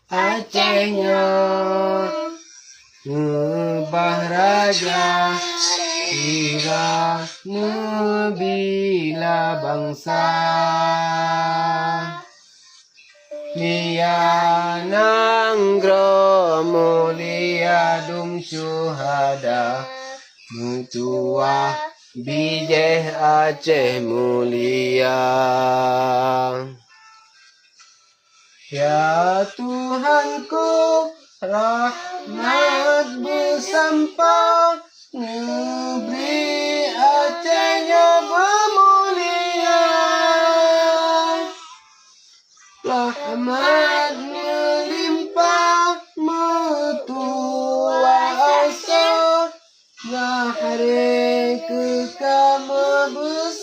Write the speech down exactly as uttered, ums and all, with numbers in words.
Aceh nyoe ngeubah raja, sira neubila bansa. Mulia nanggroe, mulia dum syuhada, meutuwah bijéh Aceh mulia. Ya Tuhanku, rahmat beusampoe, neubri Aceh nyoe beumulia. Rahmat meulimpah, meutuwah asoe, nyang haré keu kamoe beusampoe.